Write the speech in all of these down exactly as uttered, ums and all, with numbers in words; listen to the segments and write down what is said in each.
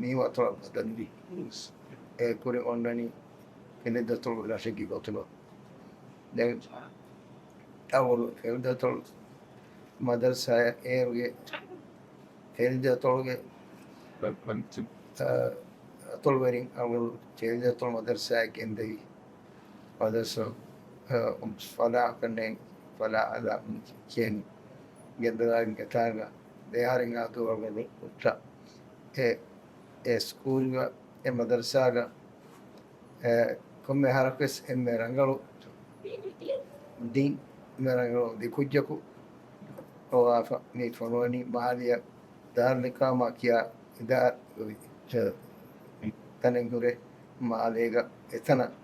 މީ އަތޮޅަށް ބަދަލުވި. އެ ކުރިން އޮންނަނީ ފެނިދަތޮޅު ރަށެއްގެ ގޮތުގަ. ދެން އަވަލު ފެނިދަތޮޅު މަދަރުސާއަށް އޭރުގެ ފެނިދަތޮޅުގެ، އަ، އަތޮޅުވެރިން އަވަލު ފެނިދަތޮޅު މަދަރުސާއަށް ގެންދެވި. މަދަރުސާ، އަ، ފަލާ ކަންނޭނގެ ފަލާ އަލާ ކިޔަނީ. ގެންދަވާގެން އެތާނގަ ދެއަހަރެއް އާދޫ އަޅުގަނޑު ހުއްޓަ. އެ، އެ ސްކޫލްގަ، އެ މަދަރުސާގަ، އެ، ކޮންމެ އަހަރަކުވެސް އެންމެ ރަނގަޅު ދިން، އެންމެ ރަނގަޅު ދިކުއްޖަކު ރޯވާފަ މި ފޮނުވަނީ މާލެއަށް ދާރުލްއިޤާމާ ކިޔާ އިދާ-، ތަނެއް ހުރެ މާލޭގަ އެތަނަށް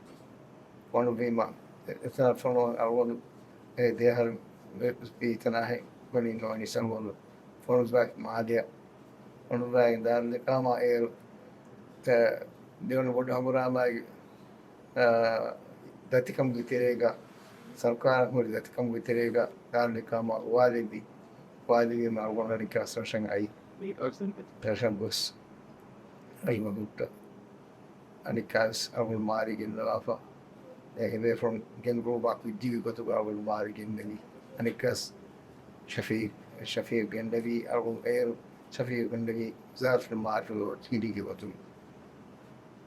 ފޮނުވީމަ، އެތަނަށް ފޮނުވަން އަޅުގަނޑު އެ ދެއަހަރު ވެސް އެތަނާހެން ވަނީ ނޯނިސަންވަނު ފޮނުވާ މާލެއަށް ފޮނުވާގެން ދާރުލްއިޤާމާ އޭރު، އެ، ދެވަނަ ބޮޑު ހަނގުރާމާގެ، އެ، ދަތިކަމުގެ ތެރޭގަ، ސަރުކާރަށް ހުރި ދަތިކަމުގެ ތެރޭގަ ދާރުލްއިޤާމާ އުވާލެއްވި. އުވާލެވީމަ އަޅުގަނޑު އަނެއްކާ ރަށަށް އައި، ރަށަށް ގޮސް އައިމަ ހުއްޓަ. އަނެއްކާވެސް އަޅުގަނޑު މާރި ގެންދަވާފަ. އެ ބޭފުޅުން ގެންގުޅުއްވާ ކުއްޖެއްގެ ގޮތުގަ އަޅުގަނޑު މާރި ގެންނެވި. އަނެއްކާވެސް ޝަފީޤް، ޝަފީޤް ގެންނެވި، އަޅުގަނޑު އޭރު ޝަފީޤް ގެންނެވި ވުޒާރަތުލް މާރިފު ހިނދީގެ ގޮތުން.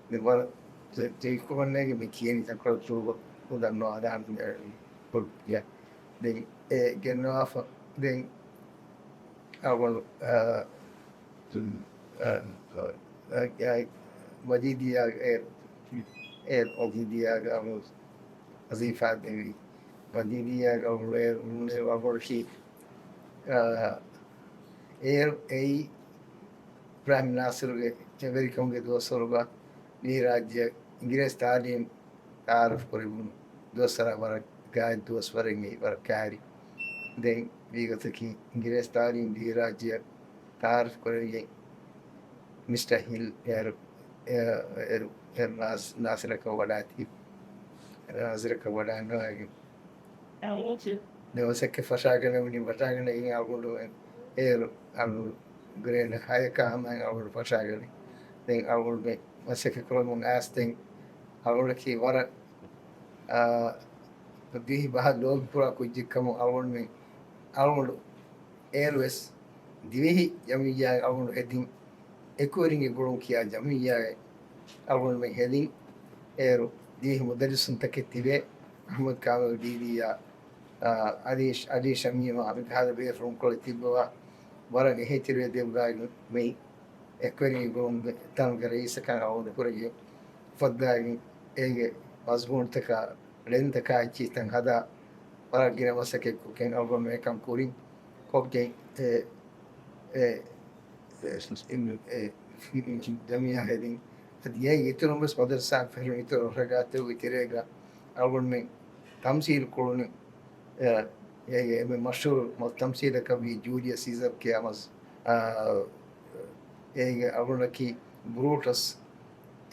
މި ވަރަށް ތެ-، ތެރިކުރަންނޭގެ މި ކިޔަނީ ތަކުރަރު ކުރު ދަންނަވާ ދާން ކޮށް ކިޔާ. ދެން އެ ގެންނަވާފަ. ދެން އަޅުގަނޑު، އާ، އާ، އާ، އާ، މަޖީދިއްޔާ އޭ، އޭ މަޖީދިއްޔާގަ އަޅުގަނޑު ވަޒީފާ ދެވި. މަޖީދިއްޔާގަ އަޅުގަނޑު އޭ އަޅުގަނޑު އަޅުގަނޑަކީ، އާ، އޭރު އެއީ އިބްރާހިމް ނާސިރުގެ އެ ވެރިކަމުގެ ދުވަސްވަރުގަ މި ރާއްޖެ އިނގިރޭސި ތާލީމް ތައާރަފް ކުރެވުނު ދުވަސްވަރާ ވަރަށް ގާތް ދުވަސްވަރެއް މީ ވަރަށް ކައިރި. ދެން މީގޮތަކީ އިނގިރޭސި ތާލީމް ދިވެހިރާއްޖެއަށް ތައާރަފް ކުރެވިގެން މިސްޓަ ހިލް އޭރު، އޭރު، އޭރު ނާސް-، ނާސިރަކަށް ވަޑާތީ. ނާސިރަކަށް ވަޑާންނަވައިގެން ދެން މަސައްކަތް ފަށާގަނެވުނީ، ފަށާގަނެގެން އަޅުގަނޑު އޭރު އަޅުގަނޑު ގްރޭޑް ހަޔަކާ ހަމައިން އަޅުގަނޑު ފަށާގަނެ. ދެން އަޅުގަނޑު މި މަސައްކަތް ކުރަމުން އައިސް ދެން އަޅުގަނޑަކީ ވަރަށް، އާ، ދިވެހި ބަހަށް ލޯބިކުރާ ކުއްޖެއްކަމުން އަޅުގަނޑު، އަޅުގަނޑު އޭރުވެސް ދިވެހި ޖަމިއްޔާއެއް އަޅުގަނޑު ހެދިން، އެކުވެރިންގެ ގުޅުން ކިޔާ ޖަމިއްޔާއެއް އަޅުގަނޑުމެން ހެދިން، އޭރު ދިވެހި މުދައްރިސުންތަކެއް ތިބޭ، އަޙްމަދު ކާމިލް ދީދީއާ، އާ، އަލީ، އަލީ ޝަމީމާ، މިކަހަލަ ބޭފުޅުން ކޮޅެއް ތިއްބަވާ، ވަރަށް އެހީތެރިވެ ދެއްވާގެން މި އެކުވެރިންގެ ގުޅުންގެ ތަނުގެ ރައީސަކަށް އަޅުގަނޑު ކުރެވިގެން އުފައްދާގެން އޭގެ މަޒުމޫނުތަކާ ޅެންތަކާ އެއްޗިތައް ހަދާ، ވަރަށް ގިނަ މަސައްކަތްކޮށްގެން އަޅުގަނޑު އެކަން ކުރިން ކޮށްގެން އެ، އެ، އެ، އެ، ޖަމިއްޔާ ހެދިން. އަދި އޭގެ އިތުރުން ވެސް މަދަރުސާ ފެށުނު އިތުރު ރަށްރަށްތަކުގެ ތެރޭގަ އަޅުގަނޑުމެން ތަމްސީލު ކުޅުނު، އެ، އޭގެ އެންމެ މަޝްހޫރު ތަމްސީލަކަށް ވީ ޖޫލިއަސް ސީޒަރް ކިޔާ މަސް-، އާ، އޭގެ އަޅުގަނޑަކީ ބްރޫޓަސް،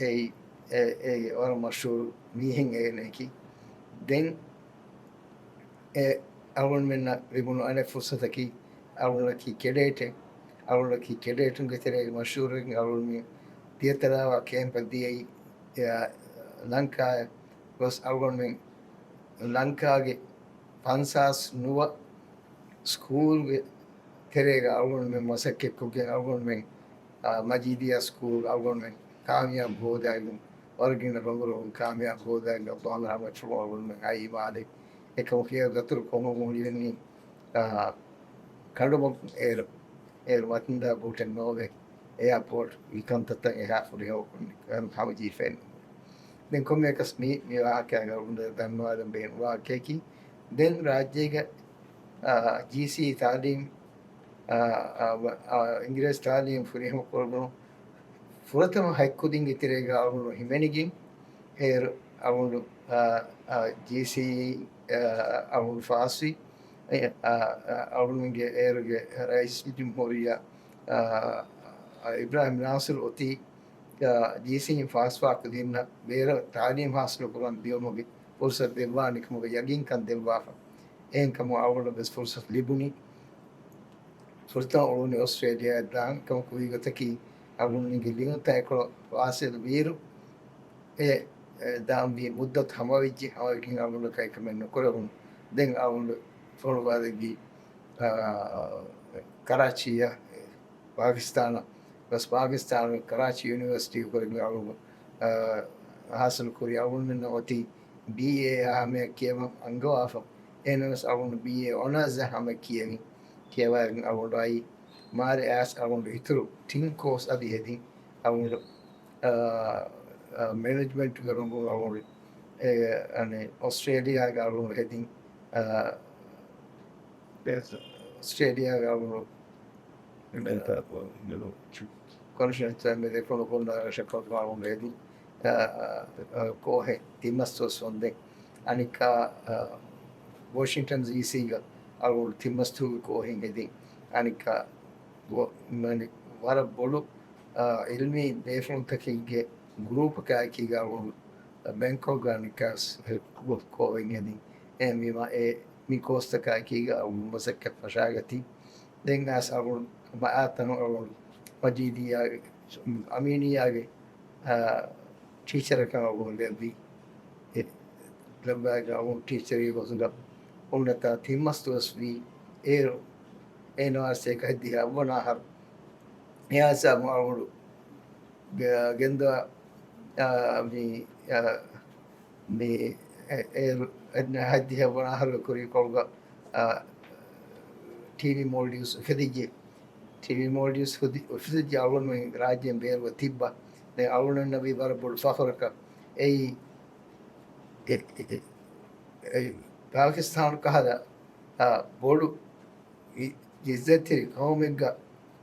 އެއީ، އެ، އޭގެ ވަރަށް މަޝްހޫރު މީހެއް އޭނައަކީ. ދެން އެ އަޅުގަނޑުމެންނަށް ލިބުނު އަނެއް ފުރުސަތަކީ، އަޅުގަނޑަކީ ކެޑޭޓެއް، އަޅުގަނޑަކީ ކެޑޭޓުންގެ ތެރޭގެ މަޝްހޫރު އަޅުގަނޑުމެން ދިޔަތަރާވާ ކޭމްޕަށް ދިޔައީ، އެ، ލަންކާއަށް ގޮސް އަޅުގަނޑުމެން ލަންކާގެ ފަންސާސް ނުވަ ސްކޫލްގެ ތެރޭގަ އަޅުގަނޑުމެން މަސައްކަތްކޮށްގެން އަޅުގަނޑުމެން، އާ، މަޖީދިއްޔާ ސްކޫލް އަޅުގަނޑުމެން ކާމިޔާބު ހޯދައިގެން، ވަރަށް ގިނަ ރަނގަޅު ކާމިޔާބު ހޯދައިގެން އައްލާހު ރަޙްމަތު ފުރިހަމަ އަޅުގަނޑުމެން އައީ މާލެ. އެކަމަކު އޭރު ދަތުރު ކޮށްލަމުން ލިބެނީ، އާ، ކަނޑުމަގު އޭރު، އޭރު މަތިންދާ ބޯޓެއް ނޯވޭ. އެއާޕޯޓް މި ކަންތައްތައް އެހާ ފުރިހަމަ ކުރަނީ ހަމަޖެހިފައެއް ނޫން. ދެން ކޮންމެއަކަސް މި، މި ވާހަކައިގަ އަޅުގަނޑު ދަންނަވާލަން ބޭނުން ވާހަކައަކީ، ދެން ރާއްޖޭގަ، އާ، ޖީސީ ތާލީމް، އާ، އާ، އާ، އިނގިރޭސި ތާލީމް ފުރިހަމަ ކުރެވުނު ފުރަތަމަ ހަތް ކުދިންގެ ތެރޭގަ އަޅުގަނޑު ހިމެނިގެން، އޭރު އަޅުގަނޑު، އާ، އާ، ޖީސީ، އާ، އަޅުގަނޑު ފާސްވި، އެ، އާ، އާ، އަޅުގަނޑުގެ އޭރުގެ ރައީސުލްޖުމްހޫރިއްޔާ، އާ، އާ، އިބްރާހިމް ނާސިރު އޮތީ، އާ، ޖީސީއިން ފާސްވާ ކުދިންނަށް ބޭރަށް ތާލީމް ހާސިލު ކުރަން ދިޔުމުގެ ފުރުސަތު ދެއްވާނެ ކަމުގެ ޔަގީންކަން ދެއްވާފަ. އެހެންކަމުން އަޅުގަނޑަށް ވެސް ފުރުސަތު ލިބުނީ. ފުރަތަމަ އުޅުނީ އޮސްޓްރޭލިއާއަށް ދާން ކަމަކު ވީގޮތަކީ، އަޅުގަނޑުމެންގެ ލިޔުންތައް އެކޮޅަށް ވާސިލް ވީއިރު، އެ، އެ، ދާންވީ މުއްދަތު ހަމަވެއްޖެ، ހަމަވެގެން އަޅުގަނޑަކަށް އެކަމެއް ނުކުރެވުނު. ދެން އަޅުގަނޑު ފޮނުވާލެއްވީ، އާ، ކަރާޗީއަށް، ޕާކިސްތާނަށް، ވެސް ޕާކިސްތާނު ކަރާޗީ ޔުނިވަރސިޓީ ކުރެގެން އަޅުގަނޑު، އާ، ހާސިލް ކުރި. އަޅުގަނޑުމެންނަށް އޮތީ ބީއޭ އާ ހަމަޔަށް ކިޔަވަން އަންގަވާފަ. އެހެނަސް އަޅުގަނޑު ބީއޭ އޮނާސް އާ ހަމަ ކިޔެވި، ކިޔަވައިގެން އަޅުގަނޑު އައީ މާރި އާސް އަޅުގަނޑު އިތުރު ތިން ކޯސް އަދި ހެދިން އަޅުގަނޑު، އާ، އާ، މެނޭޖްމަންޓްގެ ރޮނގުން އަޅުގަނޑު، އެ، އަނެ، އޮސްޓްރޭލިއާގެ އަޅުގަނޑު ހެދިން، އާ، އޮސްޓްރޭލިއާގެ އަޅުގަނޑު ކޮންފަރެންސް މެދެ ކޮން ކޮން ރަށަކަށް އަޅުގަނޑު ހެދި، އާ، އާ، ކޯހެއް ތިން މަސް ދުވަސް ވަންދެން. އަނެއްކާ، އާ، ވޮޝިންޓަން ޑީސީގަ އަޅުގަނޑު ތިން މަސް ދުވަހުގެ ކޯހެއް ހެދި. އަނެއްކާ ވަ-، މަނި ވަރަށް ބޮޑު، އާ، އިލްމީ ބޭފުޅުންތަކެއްގެ ގްރޫޕަކާއެކީގަ އަޅުގަނޑު ބެންކޮކްގަ އަނެއްކާ ސް-، ކޯހެއް ހެދި. އެހެންވީމަ އެ މި ކޯސްތަކާއެކީގަ އަޅުގަނޑު މަސައްކަތް ފަށާގަތީ. ދެން އައިސް އަޅުގަނޑު މައާތަނު އަޅުގަނޑު މަޖީދިއްޔާގެ، އަމީނިއްޔާގެ، އާ، ޓީޗަރަކަށް އަޅުގަނޑު ލެއްވި. އެ ލެއްވާގެން އަޅުގަނޑު ޓީޗަރީ ގޮތުގަ އޮންނަތާ ތިން މަސް ދުވަސް ވީ. އޭރު އޭނަ ވާސް އެކަ ހައްދިހަ އަށްވަނަ އަހަރު. އެ ހިސާބުން އަޅުގަނޑު ގެ-، ގެންދަވާ، އާ، މި، އާ، މި އެ-، އޭރު އެން ހައްދިހަ ވަނަ އަހަރުގެ ކުރީކޮޅުގަ، އާ، ޓީވީ މޯލްޑިވްސް އުފެދިއްޖެ. ޓީވީ މޯލްޑިވްސް ހުދި-، އުފެދިއްޖެ އަޅުގަނޑުމެން ރާއްޖޭން ބޭރުގަ ތިއްބާ. ދެން އަޅުގަނޑުމެންނަށް ވީ ވަރަށް ބޮޑު ފަޚުރަކަށް. އެއީ، އެ-، އެ-، އެ-، އެ-، ޕާކިސްތާނު ކަހަލަ، އާ، ބޮޑު އި-، އިއްޒަތްތެރި ޤައުމެއްގަ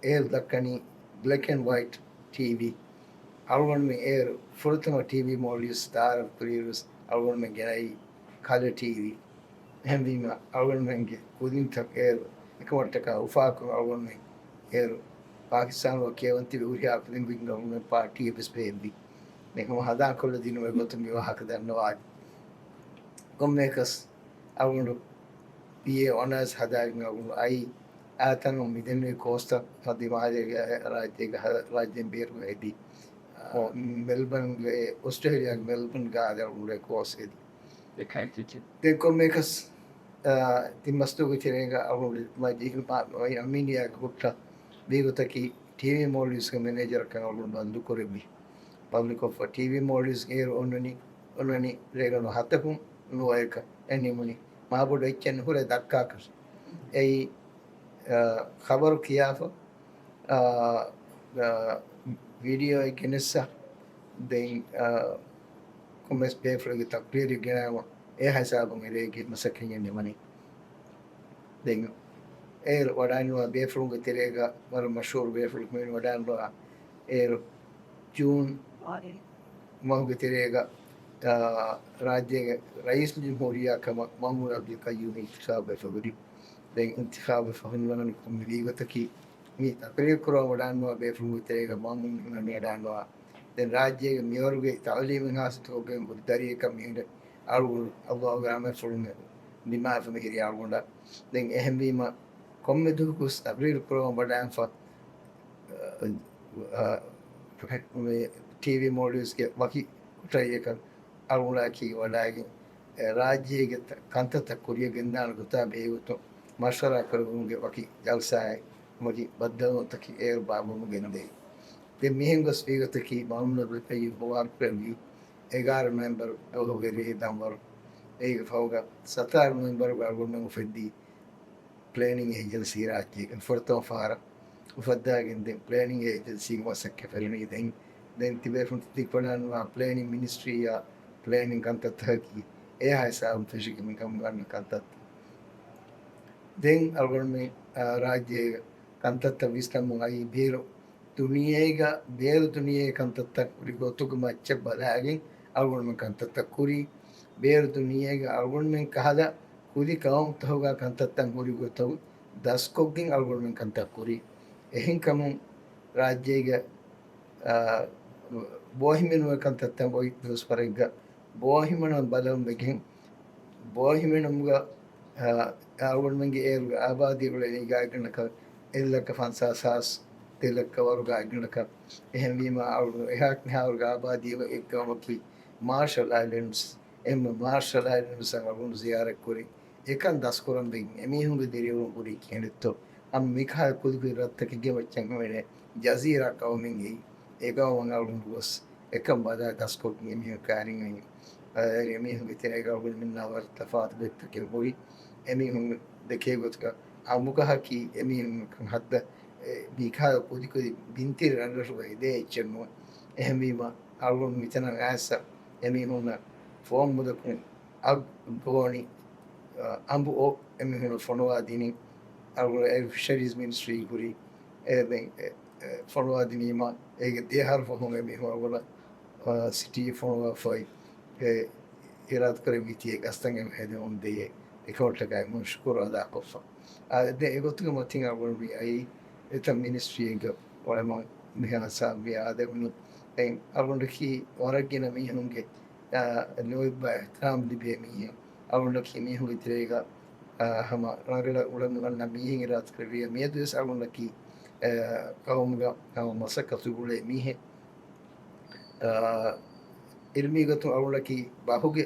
އޭރު ދައްކަނީ ބްލެކް އެންޑް ވައިޓް ޓީވީ. އަޅުގަނޑުމެން އޭރު ފުރަތަމަ ޓީވީ މޯލްޑިވްސް ތައާރަފް ކުރިއިރުވެސް އަޅުގަނޑުމެން ގެނައީ ކަލަ ޓީވީ. އެހެންވީމަ، އަޅުގަނޑުމެންގެ ކުދިންތައް އޭރު އެކަމަށްޓަކާ އުފާކޮށް، އަޅުގަނޑުމެން އޭރު ޕާކިސްތާނުގަ ކިޔަވަން ތިބި ހުރިހާ ކުދިން ގޮތްގަ އަޅުގަނޑުމެން ޕާޓީއެއް ވެސް ބޭއްވި. މިކަމަށް ހަނދާންކޮށްލަދިނުމުގެ ގޮތުން މި ވާހަކަ ދަންނަވާލި. ކޮންމެއަކަސް އަޅުގަނޑު ބީއޭ އޮނާސް ހަދާގެން އަޅުގަނޑު އައީ، އާތަނު މިދެންނެވި ކޯސްތައް އަދި މާލޭގެ ރާއްޖޭގެ ހަ-، ރާއްޖޭން ބޭރުގަ ހެދި. އާ، މެލްބަންގެ، އޮސްޓްރޭލިޔާގެ މެލްބަންގަ އަދި އަޅުގަނޑު އެ ކޯސް ހެދި. ދެން ކޮންމެއަކަސް، އާ، ތިން މަސްދުވަހުގެ ތެރޭގަ އަޅުގަނޑު މަޖީދު މާ-، މަ-، އަމީނިއްޔާގެ ހުއްޓަ ވީގޮތަކީ ޓީވީ މޯލްޑިވްސްގެ މެނޭޖަރަކަށް އަޅުގަނޑު ބަންދުކުރެއްވި. ބަންދުކޮށްފަ ޓީވީ މޯލްޑިވްސް އޭރު އޮންނަނީ، އޮންނަނީ ރޭގަނޑު ހަތަކުން ނުވައެކަށް އެ ނިމުނީ. މާބޮޑު އެއްޗެއް ނުހުރޭ ދައްކާކަށް. އެއީ، އާ، ޚަބަރު ކިޔާފަ، އާ، އާ، ވީޑިއޯއެއް ގެނެއްސަ، ދެން، އާ، ކޮންމެސް ބޭފުޅެއްގެ ތަޤްރީރެއް ގެނައިމަ، އެ ހިސާބުން އެރޭގެ މަސައްކަތް ނިމުނީ. ދެން އޭރު ވަޑާންވާ ބޭފުޅުންގެ ތެރޭގަ ވަރަށް މަޝްހޫރު ބޭފުޅަކު މި ވަޑާންވާ އޭރު ޖޫން މަހުގެ ތެރޭގަ، އާ، ރާއްޖޭގެ ރައީސުލްޖުމްހޫރިއްޔާ ކަމަށް މައުމޫން އަބްދުލް ޤައްޔޫމް އިންތިޚާބުވެފަ ހުރި. ދެން އިންތިޚާބުވެފަ ހުންނަވަނީ ކޮންމެ ވީގޮތަކީ މި ތަޤްރީރު ކުރަން ވަޑާންވާ ބޭފުޅުންގެ ތެރޭގަ މައުމޫން ވަޑާންވާ. ދެން ރާއްޖޭގެ މިވަރުގެ ތަޢުލީމެއް ހާސިލްކޮށްގެން ހުރި ދަރިއެއްކަން މިހިރަ އަޅުގަނޑު ﷲ ގެ ރަޙްމަތްފުޅުން ދިމާވެފަ މިހިރީ އަޅުގަނޑަށް. ދެން އެހެންވީމަ، ކޮންމެ ދުވަހަކުވެސް ތަޤްރީރު ކުރަން ވަޑާންފަ، އަ، އަ، މި ޓީވީ މޯލްޑިވްސްގެ ވަކި ކޮޓަރިއަކަށް އަޅުގަނޑާއެކީ ވަޑާގެން، އެ، ރާއްޖޭގެ ތަ-، ކަންތައްތައް ކުރިއަށް ގެންދާނެ ގޮތާ ބެހޭގޮތުން މަޝްވަރާ ކުރެވުމުގެ ވަކި ޖަލްސާއެއް، ވަކި ބައްދަލުވުންތަކެއް އޭރު ބާއްވަމުން ގެންދެވި. ދެން މިހެން ގޮސް ވީގޮތަކީ މައުމޫން އަބްދުލް ޤައްޔޫމް ހޮވާކުރެއްވީ އެގާރަ ނޮވެމްބަރު ދުވަހުގެ ރޭ ދަންވަރު. އޭގެ ފަހުގަ ސަތާރަ ނޮވެމްބަރުގަ އަޅުގަނޑުމެން އުފެއްދީ ޕްލޭނިން އޭޖެންސީ ރާއްޖޭގެ ފުރަތަމަ ފަހަރަށް އުފައްދާގެން ދެން ޕްލޭނިން އޭޖެންސީގެ މަސައްކަތް ފެށުނީ. ދެން، ދެން ތިބޭފުޅުން ތިބި ވަޑާންވާ ޕްލޭނިން މިނިސްޓްރީއާ ޕްލޭނިން ކަންތައްތަކަކީ އެ ހިސާބުން ފެށިގެން މިކަމުގަ އަންނަ ކަންތައްތައް. ދެން އަޅުގަނޑުމެން، އާ، ރާއްޖޭގެ ކަންތައްތައް ވިސްނަމުން އައީ ބޭރު ދުނިޔޭގަ، ބޭރު ދުނިޔޭގެ ކަންތައްތައް ކުރި ގޮތުގެ މައްޗަށް ބަލާގެން އަޅުގަނޑުމެން ކަންތައްތައް ކުރީ. ބޭރު ދުނިޔޭގަ އަޅުގަނޑުމެން ކަހަލަ ކުދި ޤައުމުތަކުގަ ކަންތައްތައް ހުރި ގޮތަށް ދަސްކޮށްގެން އަޅުގަނޑުމެން ކަންތައް ކުރީ. އެހެންކަމުން ރާއްޖޭގެ، އާ، ބޯހިމެނުމުގެ ކަންތައްތައް އޮތް ދުވަސްވަރެއްގަ ބޯހިމެނުމަށް ބަލަން ވެގެން، ބޯހިމެނުމުގަ، އާ، އަޅުގަނޑުމެންގެ އޭރުގެ އާބާދީ އުޅެނީ ގާތްގަނޑަކަށް އެއްލައްކަ ފަންސާސް ހާސް، ދެލައްކަ ވަރުގަ އެއްގަނޑަކަށް. އެހެންވީމަ، އަޅުގަނޑު އެހާ މިހާރުގަ އާބާދީ އެއް ގައުމަކީ މާޝަލް އައިލެންޑްސް. އެހެންވީމަ، މާޝަލް އައިލެންޑްސް އަށް އަޅުގަނޑު ޒިޔާރަތްކުރި. އެކަން ދަސްކުރަން ވެގެން އެމީހުންގެ ދިރިއުޅުން ހުރީ ކިހިނެއްތޯ؟ އަން މިކަހަލަ ކުދިކުދި ރަށްތަކެއްގެ މައްޗަށް ހިމެނޭ ޖަޒީރާ ގައުމެއް އެއީ. އެ ގައުމަށް އަޅުގަނޑު ގޮސް އެކަން ބަލާ ދަސްކޮށްގެން އެމީހުން ކައިރިން އައީ. އަ، އެމީހުންގެ ތެރޭގަ އަޅުގަނޑު މިންނާ ވަރަށް ތަފާތު ގޮތްތަކެއް ހުރި. އެމީހުން ދެކޭ ގޮތުގަ އަނބުގަހަކީ އެމީހުން ހައްދަ، އެ، މިކަހަލަ ކުދިކުދި ބިންތިރި ރަށްރަށުގަ ހެދޭ އެއްޗެއް ނޫން. އެހެންވީމަ، އަޅުގަނޑު މިތަނަށް އައިސް އެމީހުންނަށް ފޯމް މުދަކުން އަށް ގޯނި، އަ، އަނބު އޮށް އެމީހުންނަށް ފޮނުވާ ދިނީ. އަޅުގަނޑު އެ ފިޝަރީޒް މިނިސްޓްރީ ހުރީ. އެ، ދެން، އެ، އެ، ފޮނުވާ ދިނީމަ، އޭގެ ދެ އަހަރު ފަހުން އެމީހުން އަޅުގަނޑަށް، އަ، ސިޓީ ފޮނުވާފައި، އެ، އިރާދަކުރެއްވީތީ އެ ގަސްތައް ހެދެމުން ދެއްޔެ އެކަމަށްޓަކައި އެމީހުން ޝުކުރު އަދާކޮށްފަ. އާ، ދެން އެގޮތުގެ މަތިން އަޅުގަނޑު މި އައީ އެތައް މިނިސްޓްރީއެއްގަ އުޅެމުން މިހާ ސާބިޔާ އާދެވުނު. ދެން އަޅުގަނޑަކީ ވަރަށް ގިނަ މީހުންގެ، އާ، ލޯތްބާ އިޙްތިރާމް ލިބޭ މީހެއް. އަޅުގަނޑަކީ މީހުންގެ ތެރޭގަ، އާ، ހަމަ ރަނގަޅަށް އުޅެމުން އަންނަ މީހެއް އިރާދަކުރެއްވިއްޔާ މިއަދުވެސް އަޅުގަނޑަކީ، އާ، ގައުމުގަ ހަމަ މަސައްކަތު އުޅޭ މީހެއް. އާ، އިލްމީ ގޮތުން އަޅުގަނޑަކީ ބަހުގެ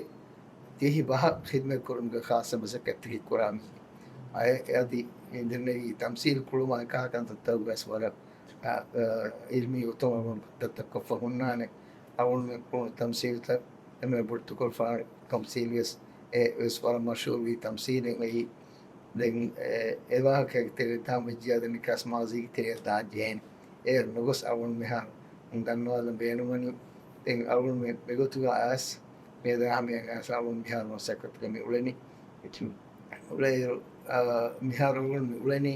ދިވެހި ބަހަށް ޚިދުމަތް ކުރުމުގެ ޚާއްޞަ މަސައްކަތްތަކެއް ކުރާ މީހެއް. އައި، އަދި ދެންނެވީ ތަމްސީލް ކުޅުމާ އެކާ ކަންތައްތަކުގަވެސް ވަރަށް، އާ، އާ، އިލްމީ ގޮތުން އަޅުގަނޑު ކަންތައްތައް ކޮށްފަ ހުންނާނެ. އަޅުގަނޑު ކުޅުނު ތަމްސީލްތައް އެންމެ ބޮޑު ތުކުރުފާނު ތަމްސީލް ވެސް، އެ ވެސް ވަރަށް މަޝްހޫރުވި ތަމްސީލެއް އެއީ. ދެން އެ، އެ ވާހަކައިގެ ތެރޭ ދާން ވެއްޖެޔާ ދެން ނިކާސް މާޒީގެ ތެރެއަށް ދާން ޖެހޭނެ. އޭރު ނުގޮސް އަޅުގަނޑު މިހާރު ދަންނަވާލަން ބޭނުންވަނީ. ދެން އަޅުގަނޑު މި، މިގޮތުގަ އައިސް، މިއަދާ ހަމަޔަށް އައިސް އަޅުގަނޑު މިހާރު މަސައްކަތުގަ މި އުޅެނީ. އުޅޭއިރު، އާ، މިހާރު އަޅުގަނޑު މި އުޅެނީ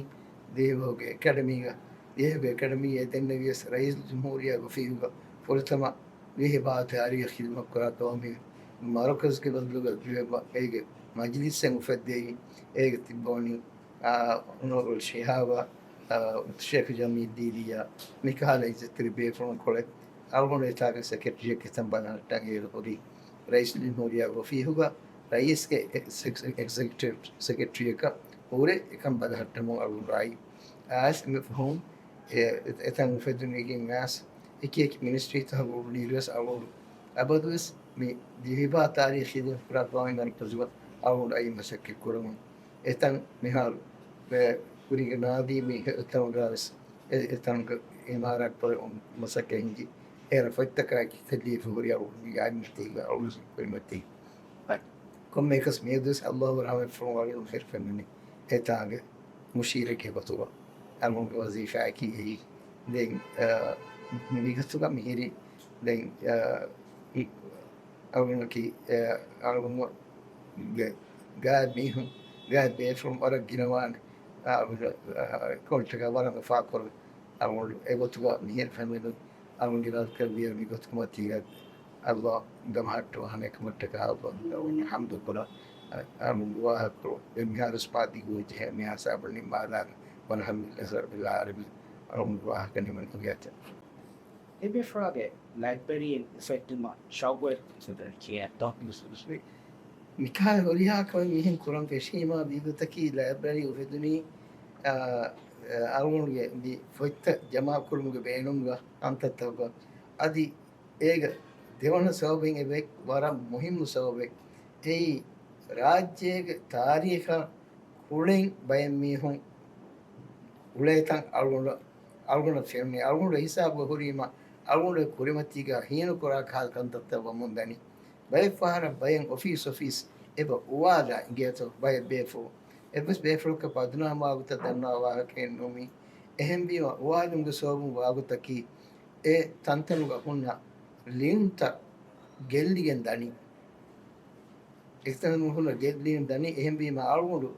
ދިވެހިބަހުގެ އެކަޑަމީގަ. ދިވެހިބަހުގެ އެކަޑަމީ އެ ދެންނެވިޔަސް ރައީސުލްޖުމްހޫރިއްޔާގެ އޮފީހުގަ ފުރަތަމަ ދިވެހިބަހާ ތާރީޚް ޚިދުމަތްކުރާ ގައުމީ މަރުކަޒުގެ ބަދަލުގަ ދިވެހިބަ-، އޭގެ މަޖިލިސްއެއް އުފެއްދެވި. އޭގެ ތިއްބަވަނީ، އާ، އޮނަރަބަލް ޝިހާބާ، އާ، ޝޭޚް ޖަމީލް ދީދީއާ މިކަހަލަ އިއްޒަތްތެރި ބޭފުޅުންކޮޅެއް. އަޅުގަނޑު އެތާގެ ސެކްރެޓަރީއެއް އެތަން ބަލަހައްޓަން އޭރު ހުރީ ރައީސުލްޖުމްހޫރިއްޔާގެ އޮފީހުގަ ރައީސްގެ އެ-، އެކް-، އެކްޒެކެޓިވް ސެކްރެޓަރީއަކަށް ހުރެ އެކަން ބަލަހައްޓަމުން އަޅުގަނޑު އައީ. އައިސް މި ފަހުން އެ-، އެ-، އެތަން އުފެދުނީގެން އައިސް އެކި އެކި މިނިސްޓްރީތައް ހުޅުނީރުވެސް އަޅުގަނޑު އަބަދުވެސް މި ދިވެހިބަހާ ތާރީޚީ ދިން ފުރާތުވާމީ މަރުކަޒުގަ އަޅުގަނޑު އައީ މަސައްކަތް ކުރަމުން. އެތަން މިހާރު ކުރީގެ ނާދީ މި އެތަނުގަވެސް އެ-، އެތަނުގެ އިމާރާތް ކުރެވުން މަސައްކަތް ހިންގި. އޭރަށް ފޮތްތަކާއެކީ ތެއްލީފަ ހުރި އަޅުގަނޑުގެ އާއިލްމަތީގަ އަޅުގަނޑު ކުރިމަތީ. ކޮންމެއަކަސް މިއަދުވެސް އައްލާހު ރަޙްމަތް ފުރުން އަޅުގަނޑު ހިރުފެންނަނީ އެތާގެ މުޝީރެއްގެ ގޮތުގަ. އަޅުގަނޑުގެ ވަޒީފާއަކީ އެއީ. ދެން، އަ، މިގޮތުގަ މިހިރީ ދެން، އަ، އަޅުގަނޑަކީ، އަ، އަޅުގަނޑުގެ ގާތް މީހުން، ގާތް ބޭފުޅުން ވަރަށް ގިނަވާނެ. އަ، އަޅުގަނޑު، އަ، ކޮންޓަކަށް ވަރަށް އުފާކުރުން. އަޅުގަނޑު އެގޮތުގަ މިހިރު ފެންވެދުން. އަޅުގަނޑު އިރާދަކުރެއްވިއްޔާ މިގޮތުގެ މަތީގަ އައްލާހު ދަމަހައްޓަވާނެ ކަމަށްޓަކާ އައްލާހު ހަމްދު ކުރަން. އަ، އަޅުގަނޑު ވާހަކަކޮޅު އެ މިހާރު ސްޕާދި ގޯޖެހޭ މިހާ ސާބަނި މާލާގަ ވަލްހަމްދުލިއްލާހި ރައްބިލް ޢާލަމީން. އަޅުގަނޑު ވާހަކަ ނިމެން އޮތް. އެބޭފުޅާގެ ލައިބްރަރީއެއް އުފެއްދުމަށް ޝައުގުވެރިކަން ކިޔާ ތޯ؟ މިކަހަލަ ހުރިހާ ކަމެއް މިހެން ކުރަން ފެށީމާ ވީގޮތަކީ ލައިބްރަރީ އުފެދުނީ، އާ، އަޅުގަނޑުގެ މި ފޮތްތައް ޖަމާކުރުމުގެ ބޭނުމުގަ ކަންތައްތަކުގަ. އަދި އޭގެ ދެވަނަ ސަބަބެއް އެބަ ވަރަށް މުހިއްމު ސަބަބެއް. އެއީ ރާއްޖޭގެ ތާރީޚަށް ކުޅެން ބައެއް މީހުން އުޅޭތަން އަޅުގަނޑަށް، އަޅުގަނޑަށް ފެނުނީ. އަޅުގަނޑު ހިސާބުގަ ހުރީމަ އަޅުގަނޑުގެ ކުރިމަތީގަ ހީނުކުރާ ކަހަލަ ކަންތައްތައް ވަމުން ދަނީ. ބައެއް ފަހަރަށް ބައެއް އޮފީސް އޮފީސް އެބަ އުވާލާ އިނގޭތޯ ބައެއް ބޭފުޅުން. އެއްވެސް ބޭފުޅަކަށް ބަދުނާމް ވާގޮތަށް ދަންނަވާ ވާހަކައެއް ނޫން މީ. އެހެންވީމަ އުވާލުމުގެ ސަބަބުން ވާގޮތަކީ އެ ތަންތަނުގަ ހުންނަ ލިޔުންތައް ގެއްލިގެން ދަނީ. އެތަނުގަ ހުންނަ ގެއްލިގެން ދަނީ. އެހެންވީމަ އަޅުގަނޑު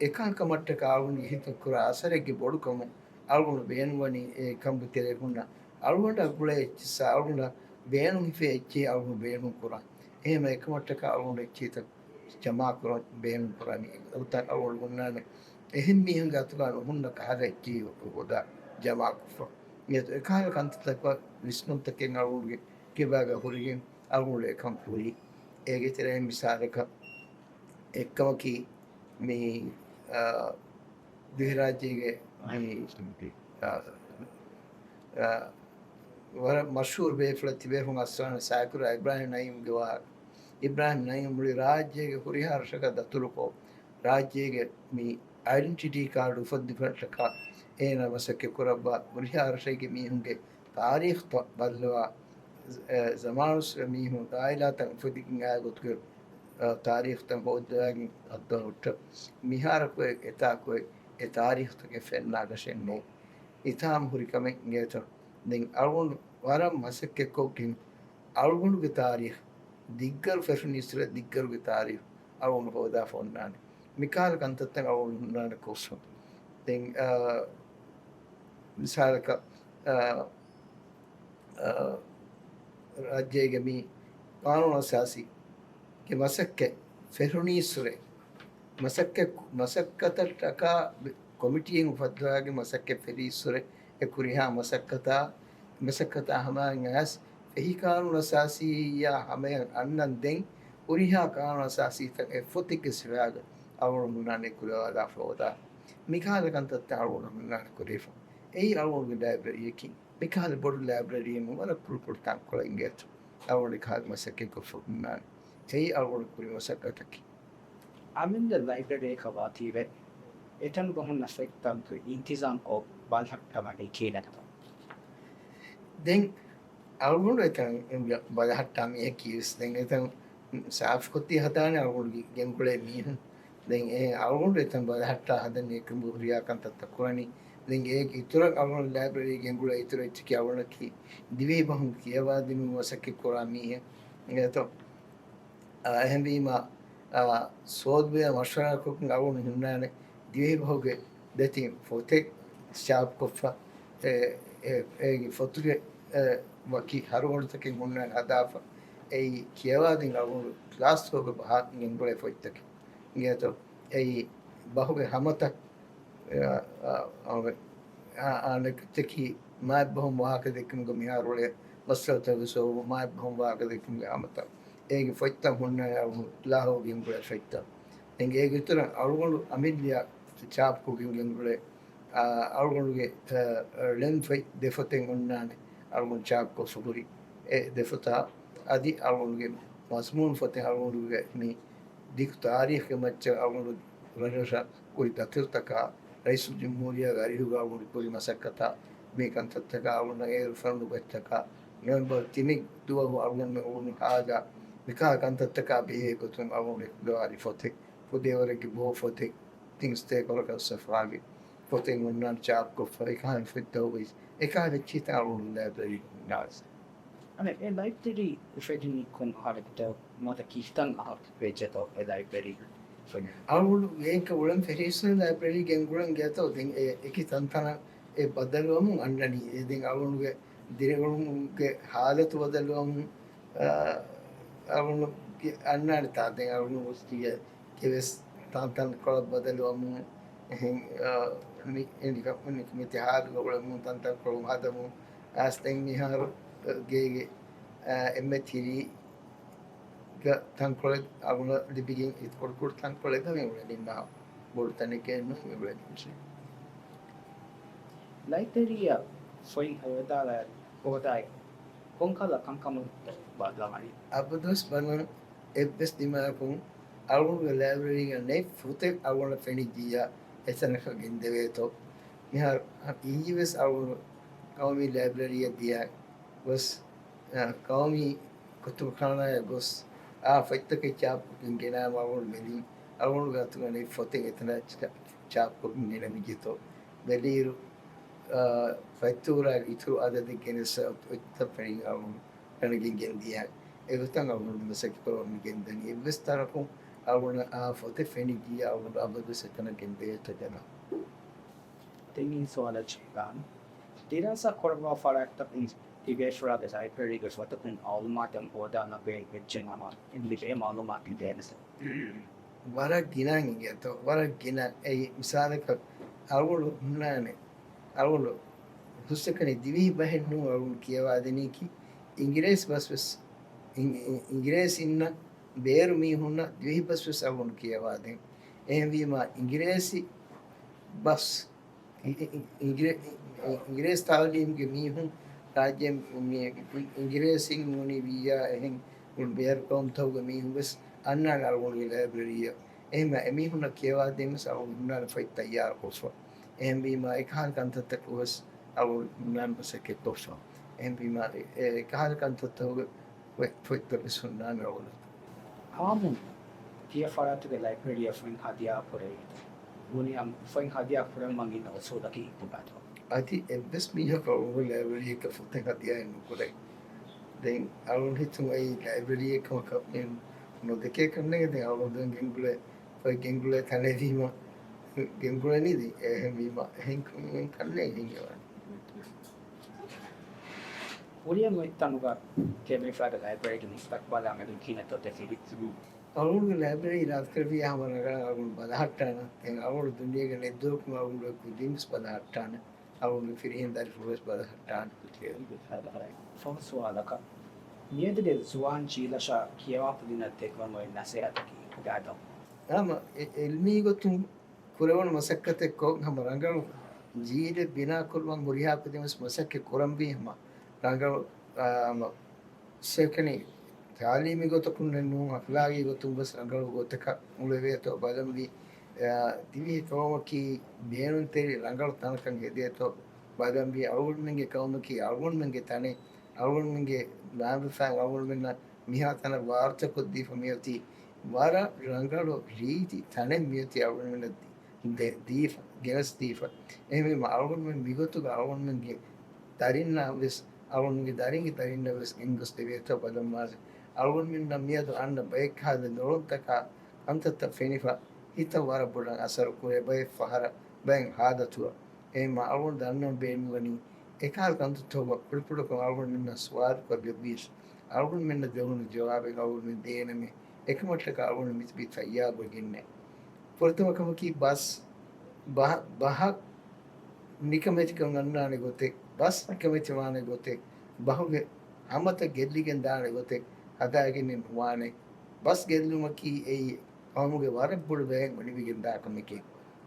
އެކަންކަމަށްޓަކާ އަޅުގަނޑުގެ ހިތަށް ކުރާ އަސަރެއްގެ ބޮޑުކަމުން އަޅުގަނޑު ބޭނުންވަނީ އެ ކަނބު ތެރޭ ހުންނަ އަޅުގަނޑަށް ގުޅޭ އެއްޗިއްސާ އަޅުގަނޑަށް ބޭނުން ހިފޭ އެއްޗެއް އަޅުގަނޑު ބޭނުން ކުރަން. އެހެންވެ އެކަމަށްޓަކާ އަޅުގަނޑު އެއްޗިހިތައް ޖަމާކުރަން ބޭނުން ކުރާނީ. އެގޮތަށް އަޅުގަނޑު ހުންނާނެ އެހެން މީހުންގެ އަތުގަ ނުހުންނަ ކަހަލަ އެއްޗެއް ހޯދާ ޖަމާކޮށްފަ. އެ އެކަހަލަ ކަންތައްތަކަށް ވިސްނުންތަކެއް އަޅުގަނޑުގެ ކިބާގަ ހުރިގެން އަޅުގަނޑު އެކަން ކުރީ. އޭގެ ތެރެއިން މިސާލަކަށް އެއްކަމަކީ މި، އާ، ދިވެހިރާއްޖޭގެ މި، އާ، އާ، ވަރަށް މަޝްހޫރު ބޭފުޅެއް ތިބޭފުޅުން އައްސަވާނެ ސާކުރާ އިބްރާހިމް ނައީމްގެ ވާހަކަ. އިބްރާހިމް ނައީމް މުޅި ރާއްޖޭގެ ހުރިހާ ރަށަކަށް ދަތުރުކޮށް، ރާއްޖޭގެ މި އައިޑެންޓިޓީ ކާޑު އުފައްދިފައިންޓަކާ އޭނާ މަސައްކަތް ކުރައްވާ ހުރިހާ ރަށެއްގެ މީހުންގެ ތާރީޚްތައް ބަދަލުވާ، އެ، ޒަމާނުއްސުރެ މީހުން އާއިލާތައް އުފެދިގެން އާ ގޮތުގެ، އެ، ތާރީޚްތައް ހޯއްދަވާގެން ހައްދަވަ ހުއްޓަ މިހާރަކު އެ، އެތާކު އެ، އެ ތާރީޚްތަކެއް ފެންނާ ރަށެއް ނޫން. އިތާމް ހުރި ކަމެއް އިނގޭތޯ. ދެން އަޅުގަނޑު ވަރަށް މަސައްކަތްކޮށްގެން އަޅުގަނޑުގެ ތާރީޚް ދިއްގަރު ފެށުނީއްސުރެ ދިއްގަރުގެ ތާރީޚް އަޅުގަނޑު ހޯދާފަ އޮންނާނެ. މިކަހަލަ ކަންތައްތައް އަޅުގަނޑު ހުންނާނެ ކޯސް. ދެން، އާ، މިސާލަކަށް، އާ، އާ، ރާއްޖޭގެ މި ޤާނޫނު އަސާސީގެ މަސައްކަތް ފެށުނީއްސުރެ މަސައްކަތް، މަސައްކަތަށްޓަކާ ކޮމިޓީއެއް އުފައްދަވާގެން މަސައްކަތް ފެށީއްސުރެ އެ ކުރިހާ މަސައްކަތާ، މަސައްކަތާ ހަމައަށް އައިސް ފެހި ޤާނޫނު އަސާސީއާ ހަމަޔަށް އަންނަން ދެން ހުރިހާ ޤާނޫނު އަސާސީތައް އެއް ފޮތެއްގެ ސިފައިގަ އަޅުގަނޑު ހުންނާނެ ކުރައްވާލާފަ ހޯދާ. މިކަހަލަ ކަންތައްތައް އަޅުގަނޑު ހުންނާނެ ކުރެވިފަ. އެއީ އަޅުގަނޑުގެ ލައިބްރަރީއަކީ. މިކަހަލަ ބޮޑު ލައިބްރަރީއެއް ނޫން، ވަރަށް ކުރުކުރު ތަންކޮޅެއް އިނގޭތޯ. އަޅުގަނޑު ކަހަލަ މަސައްކަތްކޮށްފަ ހުންނާނެ. އެއީ އަޅުގަނޑު ކުރި މަސައްކަތަކީ. އަމިއްލަ ލައިބްރަރީއަކަށް ވާތީވެ، އެތަނުގަ ހުންނަ ފޮތްތައް އިންތިޒާމްކޮށް ބަލަހައްޓަވަނީ ކީއްވެގެންތޯ؟ ދެން އަޅުގަނޑު އެތަން ބަލަހައްޓާ މީހަކީވެސް ދެން އެތަން ސާފުކޮށްދީ ހަދާނެ އަޅުގަނޑު ގެންގުޅޭ މީހުން. ދެން އެ އަޅުގަނޑު އެތަން ބަލަހައްޓާ ހަދަނީ އެކަމުގެ ހުރިހާ ކަންތައްތައް ކުރަނީ. ދެން އޭގެ އިތުރަށް އަޅުގަނޑު ލައިބްރަރީ ގެންގުޅޭ އިތުރު އެއްޗަކީ އަޅުގަނޑަކީ ދިވެހި ބަހުން ކިޔަވާދިނުމަށް މަސައްކަތް ކުރާ މީހެއް. އިނގޭތޯ؟ އާ، އެހެންވީމަ، އާ، ސޯދުބެއާ މަޝްވަރާކޮށްގެން އަޅުގަނޑު ހުންނާނެ ދިވެހިބަހުގެ ދެތިން ފޮތެއް ޗާޕްކޮށްފަ، އެ، އެ، އޭގެ ފޮތުގެ، އެ، ވަކި ހަރުގަނޑުތަކެއް ހުންނާނެ ހަދާފަ، އެއީ ކިޔަވާދިން އަޅުގަނޑު ކްލާސް ފޯގެ ބަހަށް ގެންގުޅޭ ފޮތްތަކެއް. އިނގޭތޯ؟ އެއީ ބަހުގެ ހަމަތައް، އެ، އަ، އަ، އަ، އަނެކަކީ މާތްބަހުން ވާހަކަ ދެއްކުމުގެ މިހާރު އުޅޭ މައްސަލަތައް ވެސް މާތްބަހުން ވާހަކަ ދެއްކުމުގެ ހަމަތައް. އޭގެ ފޮތްތައް ހުންނާނެ އަޅުގަނޑު ކްލާހޯ ގެންގުޅޭ ފޮތްތައް. ދެން އޭގެ އިތުރަށް އަޅުގަނޑު އަމިއްލައަށް ޗާޕްކޮށްގެން ގެންގުޅޭ، އާ، އަޅުގަނޑުގެ، އާ، ޅެން ފޮތް ދެ ފޮތެއް ހުންނާނެ އަޅުގަނޑު ޗާޕްކޮށްފަ ހުރި. އެ ދެ ފޮތާ އަދި އަޅުގަނޑުގެ މަޒްމޫނު ފޮތެއް އަޅުގަނޑުގެ މި ދިގު ތާރީޚްގެ މައްޗަށް އަޅުގަނޑު ރަށްރަށަށް ކުރި ދަތުރުތަކާ، ރައީސުލްޖުމްހޫރިއްޔާގެ އަރިހުގަ އަޅުގަނޑު ކުރި މަސައްކަތާ، މި ކަންތައްތަކާ އަޅުގަނޑަށް އޭރު ފެނުނު ގޮތްތަކާ، ނޮވެމްބަރު ތިނެއް ދުވަހު އަޅުގަނޑުމެން އުޅުނު ހާލާ، މިކާ ކަންތައްތަކާ ބެހޭ ގޮތުން އަޅުގަނޑު އެކުލަވާލި ފޮތެއް، ފުދޭވަރެއްގެ ބޯ ފޮތެއް، ތިން ސަތޭކަ ވަރަކަށް ސަފާވި ފޮތެއް އޮންނާނެ ޗާޕްކޮށްފަ، އެކަހަލަ ފޮތްތަކުގައި، އެކަހަލަ އެއްޗިހިތައް އަޅުގަނޑު ލައިބްރަރީ ހުންނާނެ. އަނެއް، އެ ލައިބްރަރީ އުފެދުނީ ކޮން އަހަރަކުތޯ ނުވަތަ ކީއްތަން އަހަރު ވެއްޖެތޯ އެ ލައިބްރަރީ އުފެދުނީ؟ އަޅުގަނޑު އޭގެ އުޅެން ފެށީއްސުރެ ލައިބްރަރީ ގެންގުޅެން ގެއަތޯ ދެން އެ އެކި ތަންތަނަށް އެ ބަދަލުވަމުން އަންނަނީ. އެ ދެން އަޅުގަނޑުގެ ދިރިއުޅުމުގެ ހާލަތު ބަދަލުވަމުން، އާ، އަޅުގަނޑު ގެ-، އަންނާނެތާ ދެން އަޅުގަނޑު ގޮސް ތިޔަ ކެވެސް ތާންތާންކޮޅަށް ބަދަލުވަމުން، އެހެން، އާ، މި-، އެނިކަ-، މި-، މިތި ހާލުގަ އުޅެމުން ތާންތާންކޮޅު ހަދަމުން، އައިސް ދެން މިހާރު، އާ، ގޭގެ، އާ، އެންމެ ތިރީގަ ތަންކޮޅެއް އަޅުގަނޑަށް ލިބިގެން އިތުކޮޅު ކުޑަ ތަންކޮޅެއްގަ މި އުޅެނީ ނާ ބޮޑު ތަނެއްގައެއް ނޫން މި އުޅެނީ. ލައިބްރަރީއަށް ފޮތް ހޯދާލާ-، ހޯދާއި ކޮންކަހަލަ ކަންކަމަކުންތޯ ބައްލަވަނީ؟ އަބަދުވެސް ބަލަން އެއްވެސް ދިމާއަކުން އަޅުގަނޑުގެ ލައިބްރަރީގަ ނެތް ފޮތެއް އަޅުގަނޑަށް ފެނިއްޖިއްޔާ އެތަނަކަށް ގެންދެވޭތޯ. މިހާރު އިއްޔެވެސް އަޅުގަނޑު ޤައުމީ ލައިބްރަރީއަށް ދިޔަ ގޮސް، އަ، ޤައުމީ ކުތުބުޚާނާއަށް ގޮސް، އާ ފޮތްތަކެއް ޗާޕްކޮށްގެން ގެނައިމަ އަޅުގަނޑު ބެލިން، އަޅުގަނޑުގެ އަތުގަ ނެތް ފޮތެއް އެތަނަށް ޗާ-، ޗާޕްކޮށްގެން ގެނެވިއްޖެތޯ. ބެލިއިރު، އާ، ފަތްތޫރާގެ އިތުރު އަދަދެއް ގެނެސް އޮތްތައް ފެނިގެން އަޅުގަނޑު ގެންދިޔަ. އެގޮތަށް އަޅުގަނޑު މަސައްކަތް ކުރަމުން ގެންދަނީ. އެއްވެސް ތަނަކުން އަޅުގަނޑަށް އާ ފޮތެއް ފެނިއްޖިއްޔާ އަޅުގަނޑު އަބަދުވެސް އެތަނަށް ގެންދެވޭތޯ ޖަނާ. ތިން ސުވާލަކީ، ދިރާސާ ކުރައްވާ ފަރާތްތަކުން ތިބޭފުޅާގެ ލައިބްރަރީގެ ފޮތަކުން މައުލޫމާތު ހޯދާނެ ބޭނުންވެއްޖެނަމަ، ލިބޭ މައުލޫމާތު ދޭނެތޯ؟ ވަރަށް ގިނަ އިނގޭތޯ، ވަރަށް ގިނަ. އެއީ މިސާލަކަށް އަޅުގަނޑު ހުންނާނެ، އަޅުގަނޑު ހުސްއެކަނި ދިވެހި ބަހެއް ނޫން އަޅުގަނޑު ކިޔަވާދިނީކީ އިނގިރޭސި ބަސް ވެސް، އިނގ-، އިނގިރޭސިންނަށް ބޭރު މީހުންނަށް ދިވެހި ބަސް ވެސް އަޅުގަނޑު ކިޔަވާދޭން. އެހެންވީމާ އިނގިރޭސި ބަސް އި-، އި-، އި-، އިނގިރޭ-، އި-، އިނގިރޭސި ތާލީމުގެ މީހުން ރާއްޖޭ މި-، އިނގިރޭސިން ނޫނީ ވިއްޔާ އެހެން ބޭރު ޤައުމުތަކުގެ މީހުން ވެސް އަންނާނެ އަޅުގަނޑުގެ ލައިބްރަރީއަށް. އެހެންވެ އެމީހުންނަށް ކިޔަވާދޭން ވެސް އަޅުގަނޑު ހުންނާނެ ފޮތް ތައްޔާރުކޮށްފަ. އެހެންވީމާ އެކަހަލަ ކަންތައްތަކަށް ވެސް އަޅުގަނޑު ހުންނާނެ މަސައްކަތްކޮށްފަ. އެހެންވީމާ އެ-، އެ-، އެކަހަލަ ކަންތައްތަކުގެ ފޮތް-، ފޮތްތައް ވެސް ހުންނާނެ އަޅުގަނޑަށް. އާއްމުން ތިޔަ ފަރާތުގެ ލައިބްރަރީއަށް ފޮތް ހަދިޔާ ކުރެވޭތޯ؟ ދުނިޔެއަށް ފޮތް ހަދިޔާ ކުރަން ވަން އިންނަ އުސޫލަކީ ކޮބާތޯ؟ އަދި އެއްވެސް މީހަކު އަޅުގަނޑު ލައިބްރަރީއަކަށް ފޮތެއް ހަދިޔާއެއް ނުކުރޭ. ދެން އަޅުގަނޑު ހިތުން އެއީ ލައިބްރަރީއެއް ކަމަކަށް މި ނުދެކޭ ކަންނޭނގެ. ދެން އަޅުގަނޑު ދެން ގެންގުޅޭ، ފޮތް ގެންގުޅޭ ތަނެއް ވީމަ، ގެންގުޅެނީ ދެން އެހެން ވީމަ، އެހެން ކަން-، އެހެން ކަންނޭނގެ ހިނގަވާނެ. ކުރިއަށް އޮތް ތަނުގަ ތިޔަބައިފާގެ ލައިބްރަރީގެ މުސްތަޤްބަލާ މެދު ކިހިނެއްތޯ ތެދުވީ؟ އަޅުގަނޑުގެ ލައިބްރަރީ އިރާދަކުރެއްވިއްޔާ ހަމަ ރަނގަޅަށް އަޅުގަނޑު ބަލަހައްޓާނަން. ދެން އަޅުގަނޑު ދުނިޔޭގެ ނެތް ދުވަހަކުން އަޅުގަނޑުގެ ކުދިން ވެސް ބަލަހައްޓާނެ. އަޅުގަނޑުގެ ފިރިހެން ދަރިފުޅު ވެސް ބަލަހައްޓާނެ. ފަހު ސުވާލަކަށް، މިއަދުގެ ޒުވާން ޖީލަށާ ކިޔަވާ ކުދިންނަށް ދެއްވަން އޮތް ނަސޭހަތަކީ ކޮބާތޯ؟ ހަމަ އެ-، އިލްމީ ގޮތުން ކުރެވުނު މަސައްކަތެއް ކޮށް، ހަމަ ރަނގަޅު ޖީލެއް ބިނާކުރުމަށް ހުރިހާ ކުދިން ވެސް މަސައްކަތް ކުރަންވީ. ހަމަ ރަނގަޅު، އާ، ހަމަ ސެކަނީ ތާލީމީ ގޮތަކުން ނޫން، އަޚްލާގީ ގޮތުން ވެސް ރަނގަޅު ގޮތަކަށް އުޅެވޭތޯ ބަލަންވީ. އާ، ދިވެހި ޤައުމަކީ ބޭނުންތެރި ރަނގަޅު ތަނަކަށް ހެދޭތޯ ބަލަންވީ. އަޅުގަނޑުމެންގެ ޤައުމަކީ އަޅުގަނޑުމެންގެ ތަނެއް، އަޅުގަނޑުމެންގެ މާބަފައިން އަޅުގަނޑުމެންނަށް މިހާތަނަށް ވާރުތަކޮށްދީފަ މިއޮތީ ވަރަށް ރަނގަޅު ރީތި ތަނެއް މިއޮތީ އަޅުގަނޑުމެންނަށް ދީ-، ދެ-، ދީފަ، ގެނެސްދީފަ. އެހެންވީމަ އަޅުގަނޑުމެން މިގޮތުގަ އަޅުގަނޑުމެންގެ ދަރިންނާ ވެސް، އަޅުގަނޑުމެންގެ ދަރިންގެ ދަރިންނަށް ވެސް ގެންގޮސްދެވޭތޯ ބަލަންވާނެ. އަޅުގަނޑުމެންނަށް މިއަދު އަންނަ ބައެއްކަހަލަ ލޮޅުންތަކާ ކަންތައްތައް ފެނިފަ ހިތަށް ވަރަށް ބޮޑަށް އަސަރު ކުރޭ. ބައެއް ފަހަރަށް ބައެއް ހާލަތުއަށް. އެހެންވީމަ އަޅުގަނޑު ދަންނަވަން ބޭނުންވަނީ އެކަހަލަ ކަންތައްތަކުގަ ކުޑަކުޑަކޮށް އަޅުގަނޑުމެންނަށް ސުވާލުކޮށްލެއްވިޔަސް، އަޅުގަނޑުމެންނަށް ދެވުނު ޖަވާބެއް އަޅުގަނޑުމެން ދޭނަމޭ. އެކަމަށްޓަކާ އަޅުގަނޑު މިތިބީ ތައްޔާރުވެގެންނޭ. ފުރަތަމަ ކަމަކީ ބަސް، ބަހަ-، ބަހަށް ނިކަމެތިކަން އަންނާނެ ގޮތެއް، ބަސް ނިކަމެތިވާނެ ގޮތެއް، ބަހުގެ ހަމަތައް ގެއްލިގެން ދާނެ ގޮތެއް ހަދާގެންނެއް ނުވާނެ. ބަސް ގެއްލުމަކީ އެއީ ޤައުމުގެ ވަރަށް ބޮޑު ބައެއް އޮނިވިގެން ދާ ކަމެކޭ.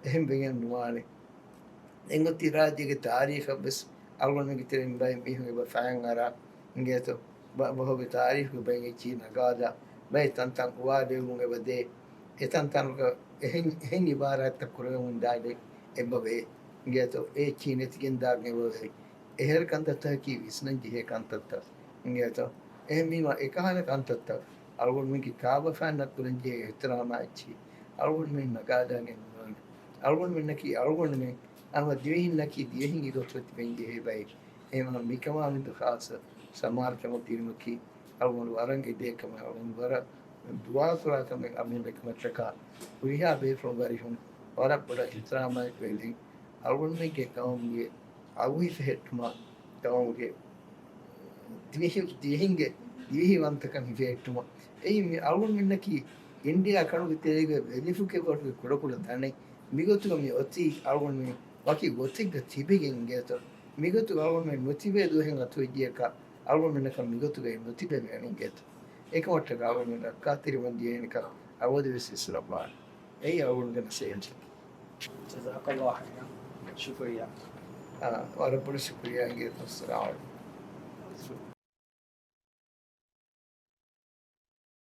އެހެން ވެގެން ނުވާނެ. އެނގޮތީ ރާއްޖޭގެ ތާރީޚަށް ވެސް އަޅުގަނޑުގެ ތެރެއިން ބައެއް މީހުން އެބަ ފަޔަން އަރާ އިނގޭތޯ. ބަ-، ބަހުގެ ތާރީޚުގެ ބައެއް އެއްޗިހި ނަގާލާ، ބައެއް ތަންތަން އުވާލެވުމުން އެބަ ދޭ. އެތަންތަނުގަ އެހެން، އެހެން އިބާރާތްތައް ކުރެވެމުން ދާނެ އެބަ ވޭ. އިނގޭތޯ، އެ އެއްޗިހި ނެތިގެން ދާގެން އެބަ ވޭ. އެހެރަ ކަންތައްތަކަކީ ވިސްނަން ޖެހޭ ކަންތައްތައް. އިނގޭތޯ، އެހެންވީމަ އެކަހަލަ ކަންތައްތައް އަޅުގަނޑުމެންގެ ކާބަފައިންނަށް ކުރަންޖެހޭ އިޙްތިރާމާ އެއްޗިހި އަޅުގަނޑުމެން ނަގާލާގެން ނުވާނެ. އަޅުގަނޑުމެންނަކީ އަޅުގަނޑުމެން، ހަމަ ދިވެހިންނަކީ ދިވެހިންގެ ގޮތުގަ ތިބެން ޖެހޭ ބައެއް. އެހެންވީމަ މިކަމާމެދު ޚާއްޞަ ސަމާލުކަމެއް ދިނުމަކީ އަޅުގަނޑު ވަރަށް އެދޭ ކަމެއް. އަޅުގަނޑު ވަރަށް ދުޢާކުރާ ކަމެއް. އަޅުގަނޑު އެކަމަށްޓަކާ ހުރިހާ ބޭފުޅުން ވަރިހުން ވަރަށް ބޮޑަށް އިޙްތިރާމާއެކު އެދެން. އަޅުގަނޑުމެންގެ ޤައުމުގެ އަގުހިފެހެއްޓުމަށް، ޤައުމުގެ ދިވެހި-، ދިވެހިންގެ ދިވެހިވަންތަކަން ހިފެހެއްޓުމަށް. އެއީ މި އަޅުގަނޑުމެންނަކީ އިންޑިއާ ކަނޑުގެ ތެރޭގަ ވެލިފުކެއް ވަރުގެ ކުޑަކުޑަ ތަނެއް. މިގޮތުގަ މި އޮތީ އަޅުގަނޑުމެން ވަކި ގޮތެއްގަ ތިބެގެން އިނގޭތޯ. މިގޮތުގަ އަޅުގަނޑުމެން ނުތިބޭ ދުވަހެއް އަތުވެއްޖެއަކަށް އަޅުގަނޑުމެންނަކަށް މިގޮތުގައި ނުތިބެވޭނެ އިނގޭތޯ. އެކަމަށްޓަކާ އަޅުގަނޑުމެން ރައްކާތެރިވަން ޖެހޭނެކަން އަބަދުވެސް އިސްރަށްވާނެ. އެއީ އަޅުގަނޑުގެ ނަސޭހަތަކީ. ޖަޒާކަﷲ ޚައިރަން. ޝުކުރިއްޔާ. އާ، ވަރަށް ބޮޑަށް ޝުކުރިއްޔާ އިނގޭތޯ. އައްސަލާމު ޢަލައިކުމް.